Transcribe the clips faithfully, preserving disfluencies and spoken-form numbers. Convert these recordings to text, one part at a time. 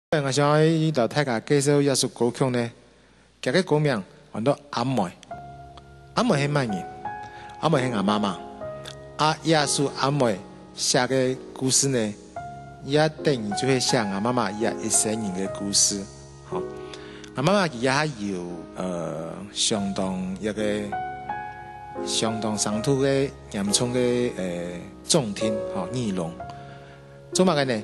𠊎想愛摎大家介紹一首歌曲呢，佢个歌名安到《阿妹》。阿妹係麼人？阿妹係𠊎媽媽。啊，這首阿妹寫个故事呢，也等於就係寫𠊎媽媽這一生人个故事。吼，𠊎媽媽佢也有，呃，相當一个，相當程度个嚴重个，呃，重聽，吼，耳聾。做麼个呢？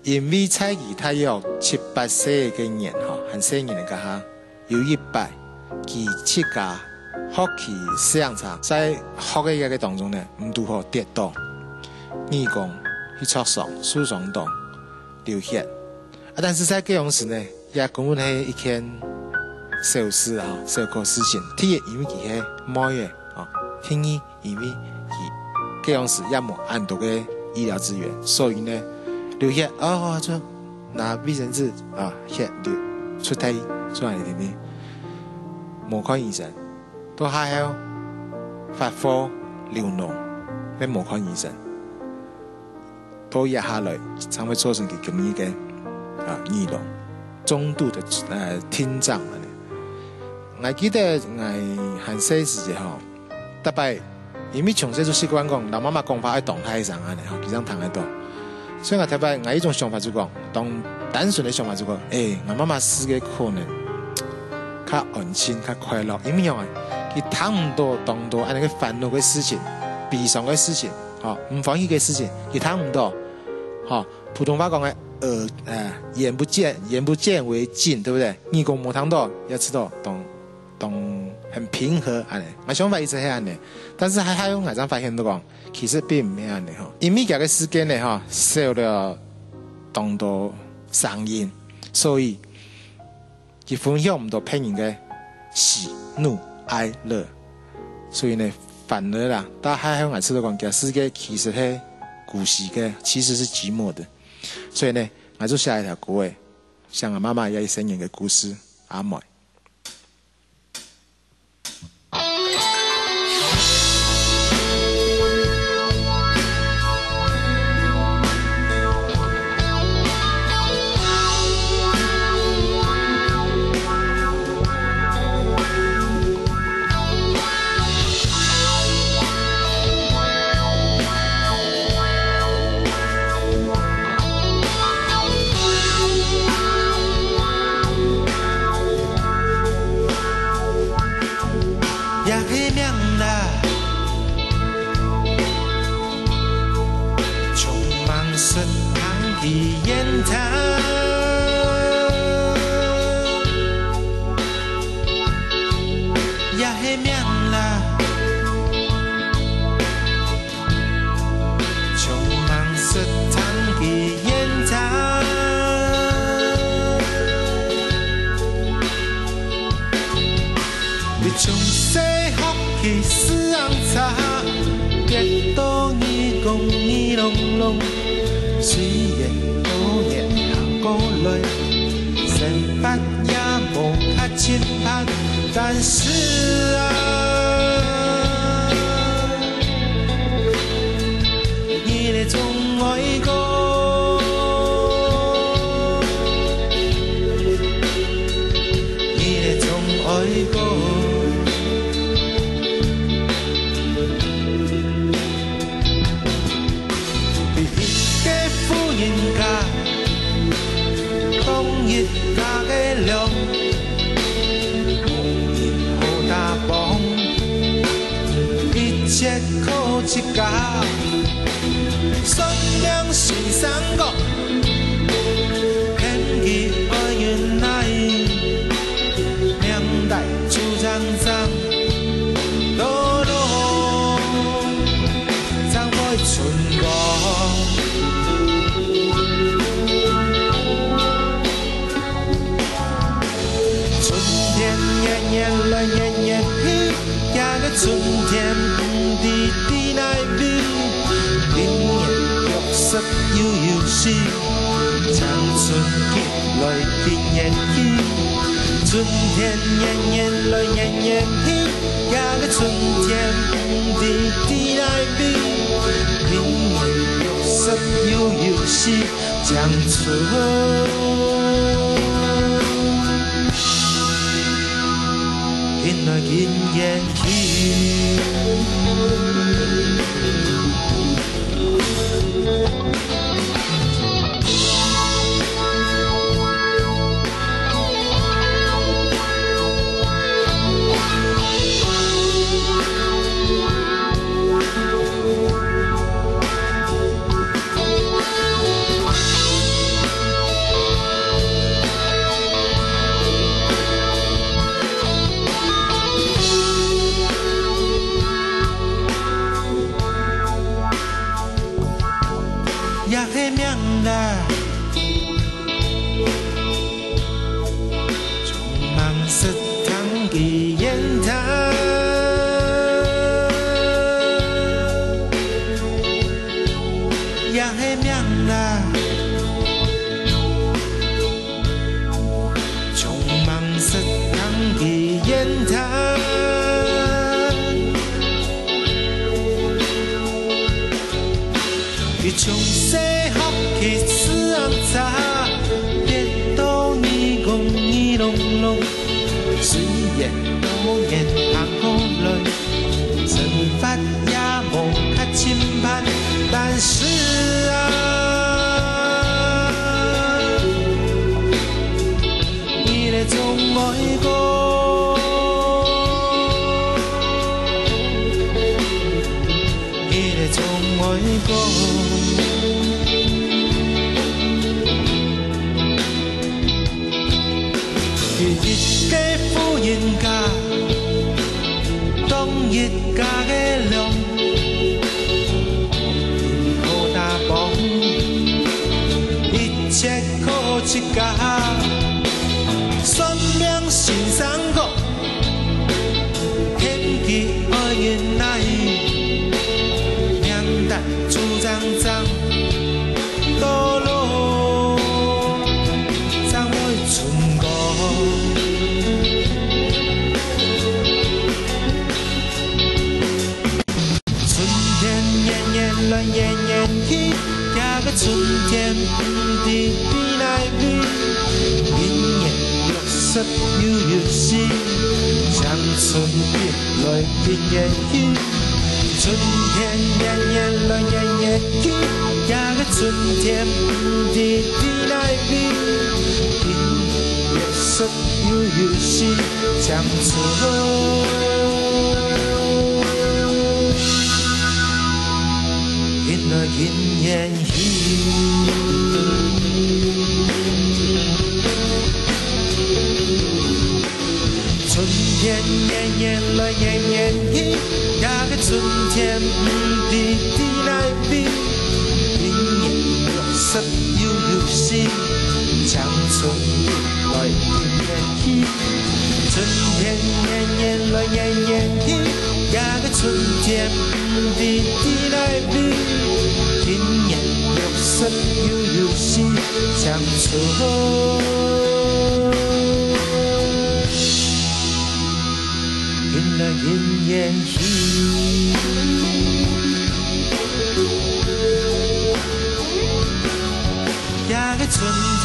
因為在佢大約七八歲个年吼，還細人个該下，有一擺，佢自家學騎自行車，在學个這个當中呢，毋堵好跌倒，耳公去著傷，受傷到流血。啊，但是在該央時呢，這根本係一件小事啊，小可事情。第一，因為佢係妹仔，吼，第二， 因為佢該央時也無恁多个醫療資源，所以呢，流血，哦，就拿衛生紙啊，血流出來，出來，定定，無看醫生，到下後發火流膿，也無看醫生。 到這下來，正會造成佢今日个，啊，耳聾，中度的，呃，聽障恁呢。𠊎記得𠊎還細時節吼，逐擺因為從細就習慣講，摎媽媽講話愛當大聲恁呢吼，佢正聽得到。所以𠊎逐擺𠊎一種想法就講，當單純个想法就講，欸，𠊎媽媽係个可能較安靜、較快樂，因為仰啊，佢聽毋到當多恁呢个煩惱个事情、悲傷个事情。 吼，毋歡喜个事情，佢聽毋到。吼，普通話講个，呃，呃，眼不見，眼不見為淨，對不對？耳公無聽到，也知道當，當很平和恁呢。𠊎想法一直係恁呢，但是還，還有𠊎正發現到講，其實並毋係恁呢吼。因為佢个世界呢，吼，少了當多聲音，所以 佢分享毋到別人个喜怒哀樂。所以呢，反而啦，到下後𠊎試著講，佢个世界其實係孤栖个，其實是寂寞的。所以呢，𠊎就寫一條歌仔，寫𠊎媽媽這一生人个故事，阿妹。 也係命啦，充滿食堂个煙腸。也係命啦， 充滿食堂个煙腸。你從細學騎自行車，跌到耳公耳聾聾，雖然多年行過來，生活也無較清白，但是啊， 你來總愛過，你來總愛過。你一個婦人家，當一家个娘，無人好打幫。 一切靠自家，算命先生講，天機愛忍耐，命大就正正，道路正會春光。 春天年年來年年去，這个春天毋知在哪位。今年六十又有四，青春急來今年去。春天年年來年年去，這个春天毋知在哪位。今年六十又有四，青春多年行過來，生活也無較清閒，但是啊，你咧總愛講，你咧總愛講。 有一个婦人家，當一家个娘，好打幫，一切靠自家。算命先生講，天地愛人來，命旦做正正。 道路正會成功。春天年年來年年去，這个春天毋知在哪位。一年六十又有四，青春一 來一年去，春天年年來年年去，這个春天毋知在哪位，一年六十又有四，青春一來一年去。 春天年年來年年去，這个春天毋知在哪位，一年六十又有四，青春一來一年去。春天年年來年年去，這个春天毋知在哪位，一年六十又有四，青春 一來一年去。這个春天